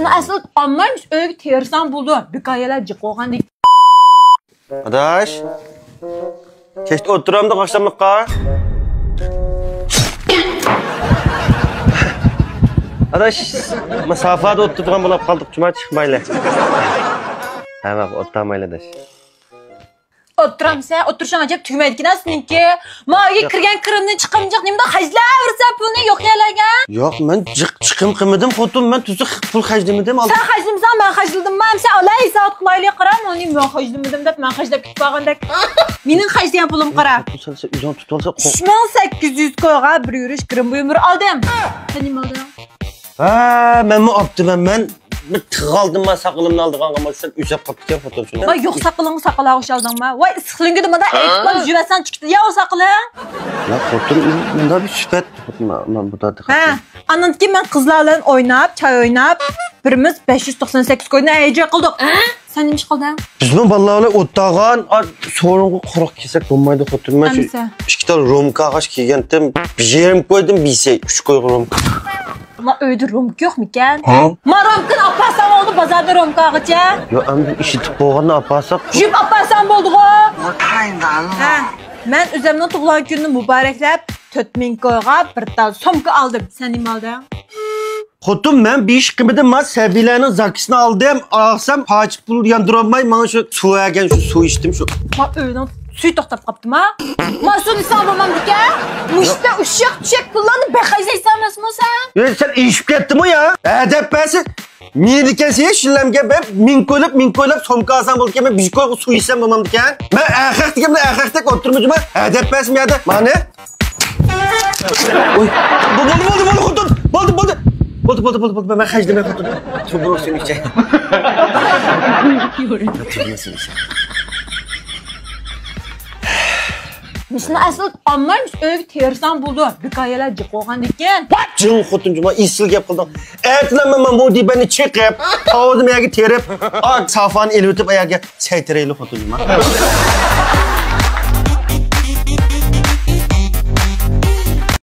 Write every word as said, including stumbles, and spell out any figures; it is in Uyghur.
ئەسلى ئالمايمىز، ئۆيگە تېرىساڭ بولىدۇ. بىكايەلەر جىق بولغاندەك. ئاداش، كەچتە ئولتۇرامدۇق ئاخشاملىققا. ئاداش، مۇساپادا ئولتۇرىدىغان بولۇپ قالدۇق، جۇما چىقمايلى. ھە، ماقۇل، ئولتۇرمايلى ئاداش. ئولتۇرامسەن؟ ئولتۇرۇشۇڭ ئەجەب تۈگىمەيدىكەن سېنىڭكى. ما ئۆيگە كىرگەن كىرىمنى چىقىرمىجاق نېمىدە خەجلەۋېرىسەن پۇلنى يوق يەرلەرگە. يوق، مەن جىق چىقىم قىلمىدىم خوتۇن، مەن تۈزۈك پۇل خەجلىمىدىم. سەن خەجلىمىسەڭ مەن خەجلىدىمما؟ ئەمسە ئالاي ھېسابات قىلايلى قارا، مانا مەن خەجلىمىدىم دەپ مەن خەجلەپ كېتىپ قالغاندەك. مېنىڭ خەجلىگەن پۇلۇم قارا. خوتۇن، سەن، سەن ئۆزۈڭ تۇتۇۋالسا. ئۈچ مىڭ سەككىز يۈز كويغا بىر يۈرۈش گىرىم بۇيۇم بىر ئالدىم. سەن نېمە ئالدىڭ؟ ھە، مەنمۇ ئاپتىمەن. مەن بىر تىغ ئالدىم، مەن ساقىلىمنى ئالىدىغان قالماس، سەن ئۈزەپ قاپتىكەن خوتۇن شۇنى. ما يوق ساقىلىڭغا ساقال ئالغۇچ ئالدىڭما؟ ۋاي ئىسسىقلىڭگە دېمىدا ئېيتقان يۈرەسەن چىقتى يا ئۇ ساقىلىڭ. يا خوتۇن، مۇندا بىر سۈپەت. خوتۇن، ما، ما، بۇدا دىققەت ھە، قىل. ئاندىن كېيىن مەن قىزلار بىلەن ئويناپ، چاي ئويناپ، بىرىمىز بەش يۈز توقسان سەككىز كويدىن ئەيجە قىلدۇق. سەن نېمە ئىش قىلدىڭ؟ بىزمۇ بالىلار بىلەن ئولتۇرغان، ئا، سورۇنغا قۇرۇق كەلسەك بولمايدۇ خوتۇن. مەن شۇ ئەمىسە ئىككى تال رومكا ئاغاچ كىيگەنتىم، بىر يېرىم كويدىن بىسەي، ئۈچ كويغا رومكا. ما ئۆيدە رومكا يوقمىكەن؟ ھە؟ ما رومكىنى ئاپارسام بولدى، بازاردا رومكا ئالغىچە. يا، ئەمدى ئىشلىتىپ بولغاندا ئاپارساق. يۈپ ئاپارسام بولدىغۇ. What kind of ھە، مەن ئۆزۈمنىڭ تۇغۇلغان كۈنىنى مۇبارەكلەپ، تۆت مىڭ كويغا بىر تال سومكا ئالدىم. سەن نېمە ئالدىڭ؟ خوتۇن، مەن بىر ئىش قىلمىدىم، ما سەبىيلەرنىڭ زاكىسىنى ئالدىم، ئالسام پاچە پۇل ياندۇرالماي، ماڭا شۇ سۇ ئەگەن، شۇ سۇ ئىچتىم شۇ. ما ئۆينىڭ سۈيى توختاپ قاپتىما؟ ما سۇنى ئىچسەڭ بولمامدىكەن؟ مۇشتا ئۇششاق چۈشەك پۇللارنى بەخەجلەيسەن ئەمەسمۇ سەن؟ يا، سەن ئېشىپ كەتتىڭمۇ يا؟ ھەدەپ بەرسە، مېنىكەنسەن شىللەمگە بەپ مىڭ كويلۇق، مىڭ كويلۇق سومكا ئالساڭ بولىدىكەن، مەن بىر كويغا سۇ ئىچسەم بولمامدىكەن؟ مەن ئەخەق دېگەن بىلەن ئەخەقتەك ئولتۇرمىدىما؟ ھەدەپ بەرسە مەدە، مانا. ئوي. بولدى، بولدى، بولدى، بولدى، خوتۇن. بولدى، بولدى. بولدى، بولدى، بولدى، بولدى. مەن خەجلىمەي، خوتۇن. شۇ بۇرۇق سېنى ئىچەي. مۇشۇنى ئەسلى ئالمايمىز، ئۆيگە تېرىساڭ بولىدۇ. بىكايەلەر جىق بولغاندىكىن. جىڭ خوتۇن جۇما، ئېسىل گەپ قىلدىڭ. ئەتىلەن مەن مودىبەننى چېقىپ، تاۋۇزنى يەرگە تېرىپ، ئاق سافانى ئېلىۋېتىپ، ئەگەرگە سەيتىرەيلى خوتۇن جۇما.